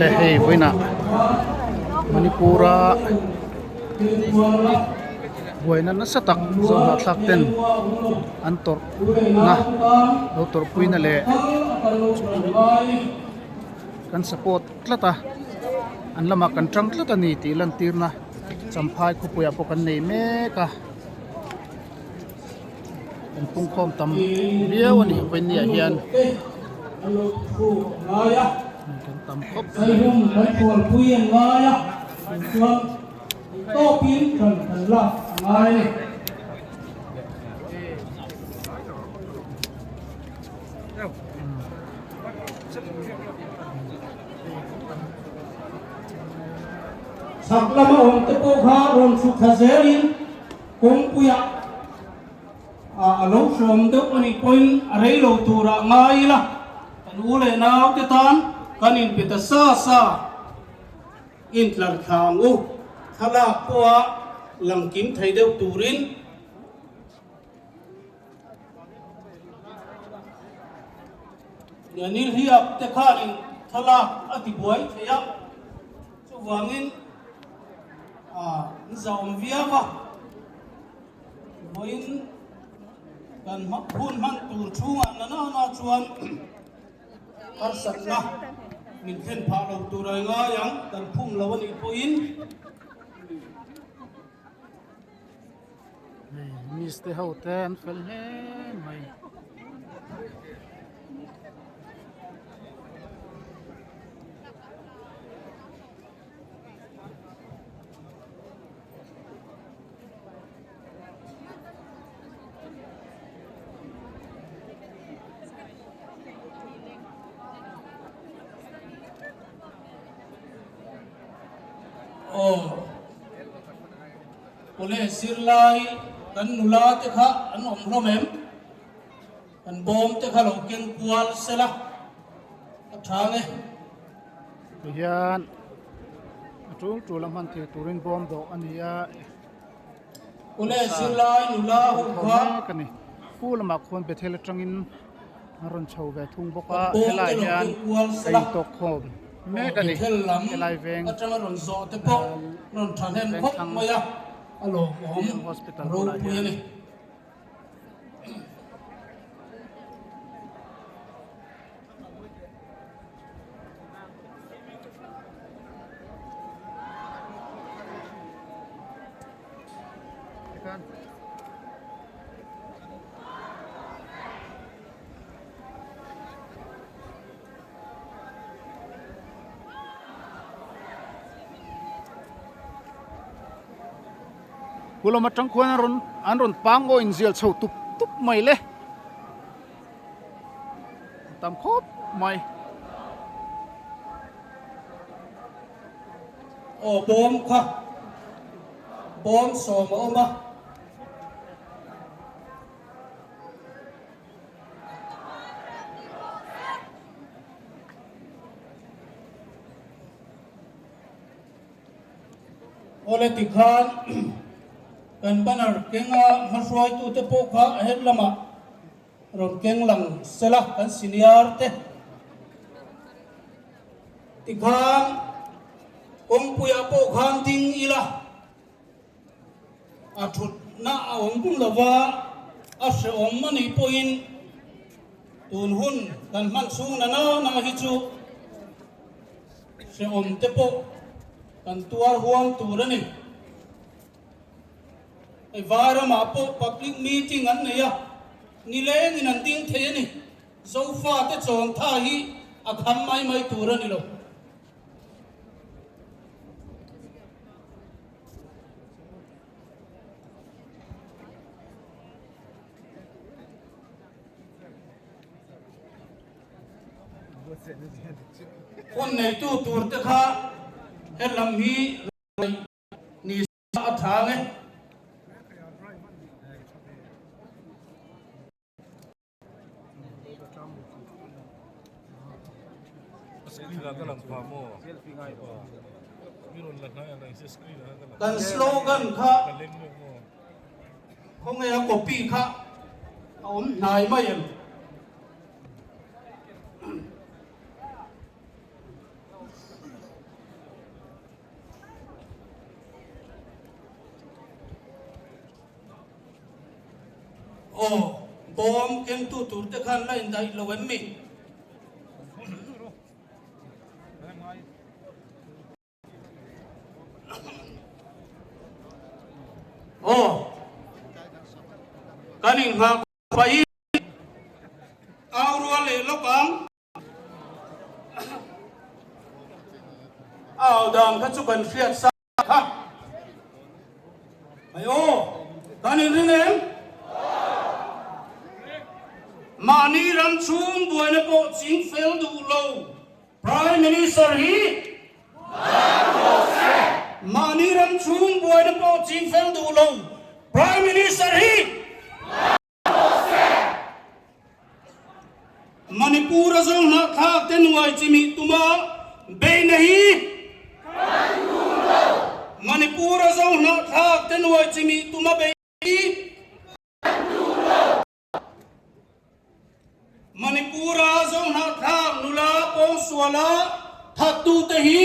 Le hei vawiinah Manipur-a buaina nasa tak zawhnahthlak ten an tawrhna lo tawrhpuina leh kan support tlat a an lamah kan tang tlat a ni tih lantirna Champhai khawpuiah pawh kan nei mek a. An pungkhawm tam viau a ni vawinia hian kan tam khawp mai. Chhak lama awm te pawh kha rawn chhuk thla zelin Kawngpuiah a lo hrawm deuh a nih pawhin a rei lo turah ngai ila, kan u leh naute tan kan inpe ta sa sa. Intlar thla ang u, thlalak pawha lang kim thei deuh turin. Nilhliap te khanin thlalak a ti buai thei a, chuvangin an zahawm viau a, vawiin kan hun hman tur chhungah na nana chuan harsatna min thlen phah lo tur a ngai ang, kan phum lo a nih pawhin. Hei miss te ho te an fel hle mai. Aw. Pawle zirlai kan nula te kha an awm hlawm em? Kan bawm te kha lo keng kual se la, a tha nge. Tihian a tul tul a hman thei turin bawm dawh a ni a. Pawle zirlai nula ho kha. Mek a ni. Pu lamah khuan Bethel atangin an rawn chho ve thung bawk a, helai hian a intawk khawm mek a ni. Helai veng vengthlang Field Hospital bulah hian. Kulawm atang khuan an rawn an rawn pang aw inzial chho tup tup mai le tam khawp mai. Aw bawm kha bawm sawm a awm a. Awle tikhan kan banner kenga hmahruaitute pawh kha a her lamah rawn keng lang sela kan senior te tikhan kawngpuiah pawh khan ding ila. A thutna a awm lo va, a hrehawm a nih pawhin tun hun kan hman chhung na nana hi chu hrehawm te pawh kan tuar huam tur a ni. Hei Vairamah pawh public meeting an nei a, nilengin an ding thei a ni. Zofate chawntha hi a kham mai mai tur a ni lo. Hun neitu tur te kha he lam hi ni a tha nge. Kan slogan kha khawnge a copy kha a awm hnai mai em? Aw, bawm kengtu tur te khan la indaih lo em mi? Aw, kan inghah pahin au rual leh lawk ang. Au dan kha chu kan hriat sa kha. Ai aw, kan inring em? Mahni ram chhung buaina pawh ching fel duh lo Prime Minister hi Mahni ram chhung buaina pawh ching fel duh lo Prime Minister hi Manipur a zohnahthlak te nuai chimih tuma beihna hi Manipur a zohnahthlak te nuai chimih tuma beihna hi Manipur a zohnahthlak nula pawngsuala thattute hi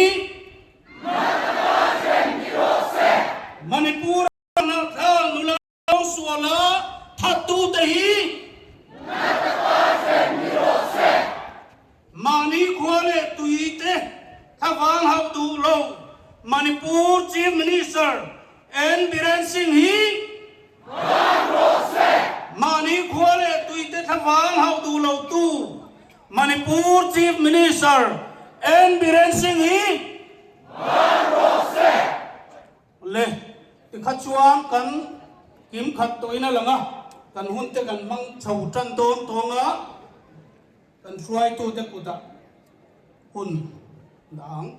Manipur a zohnahthlak nula Suala thattute hi mahni khua leh tuite thlavang hauh duh lo Manipur Chief Minister N Biren Singh hi mahni khua leh tuite thlavang hauh duh lo tu Manipur Chief Minister N Biren Singh hi Le, tikha chuan kan kim khat tawhin a lang a, kan hun te kan hmang chho tan dawn tawng a, kan hruaitute kutah hun dah ang.